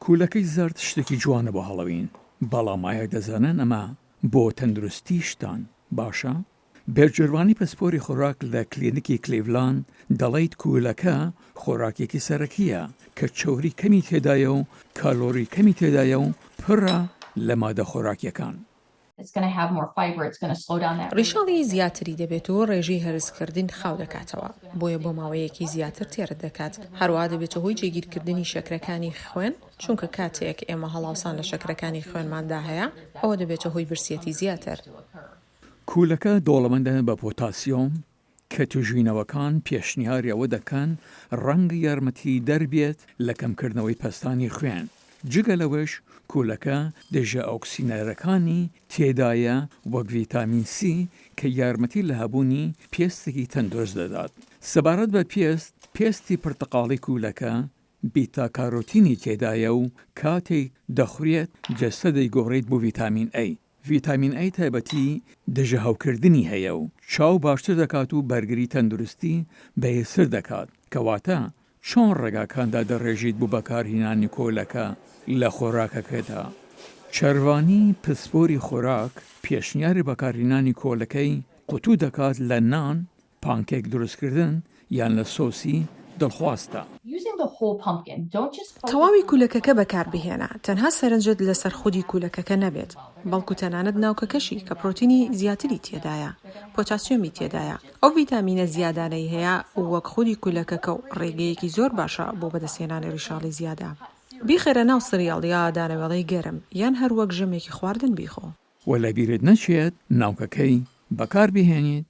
کولەکەی زەرد شتێکی جوانە بۆ هەڵەوین، بەڵام ئایا دەزانن ئەمە بۆ تەندروستیشتان باشە؟ بێرجەروانی پسپۆری خۆراک لە کلینیکی کلیڤلاند دەڵیت کولەکە خۆراکێکی سەرەکییە کە چەوری کەمی تێدایە و کالۆری کەمی تێدایە و پڕە لە مادە خۆراکیەکان. ڕیشاڵی زیاتری دەبێت و ڕێژەی هەرسکردن خاو دەکاتەوە، بۆیە بۆ ماوەیەکی زیاتر تێرت دەکات، هەروەها دەبێتە هۆی جێگیرکردنی شەکرەکانی خوێن، چونکە کاتێک ئێمە هەڵاوسان لە شەکرەکانی خوێنماندا هەیە، ئەوە دەبێتە هۆی برسیەتی زیاتر. کولەکە دەوڵەمەندە بە پۆتاسیۆم، کە توێژینەوەکان پێشنیاری ئەوە دەکەن ڕەنگە یارمەتیدەر بێت لە کەمکردنەوەی پەستانی خوێن، جگە لەوەش کولەکە دژە ئۆکسێنەرەکانی تێدایە وەک ڤیتامین سی کە یارمەتی لە هەبوونی پێستێکی تەندروست دەدات. سەبارەت بە پێست، پێستی پرتەقاڵی کولەکە بیتا کارۆتینی تێدایە و کاتێک دەخورێت جەستە دەیگۆڕیت بۆ ڤیتامین ئەی. ڤیتامین ئەی تایبەتی دژە هەوکردنی هەیە و چاو باشتر دەکات و بەرگری تەندروستی بەهێزتر دەکات، کەواتە چۆن ڕێگاکان دادەڕێژیت بۆ بەکارهینانی کۆلەکە لە خۆراکەکەدا؟ چەرڤانی پسپۆری خۆراک پێشنیاری بەکارهینانی کۆلەکەی قوتوو دەکات لە نان پانکەیک دروستکردن یان لە سۆسی دڵخوازتە. تەواوی کولەکەکە بەکاربهێنە، تەنها سەرنجت لەسەر خودی کولەکەکە نەبێت، بەڵکو تەنانەت ناوکەکەشی کە پرۆتینی زیاتری تێدایە، پۆتاسیۆمی تێدایە، ئەو ڤیتامینە زیادانەی هەیە وەک خودی کولەکەکە و ڕێگەیەکی زۆر باشە بۆ بەدەستهێنانی ڕیشاڵی زیادە. بیخەرە ناو سریاڵ یا دانەوێڵەی گەرم یان هەر وەک ژەمێکی خواردن بیخۆ. وە لەبیرت نەچێت ناوکەکەی بەکاربهێنیت.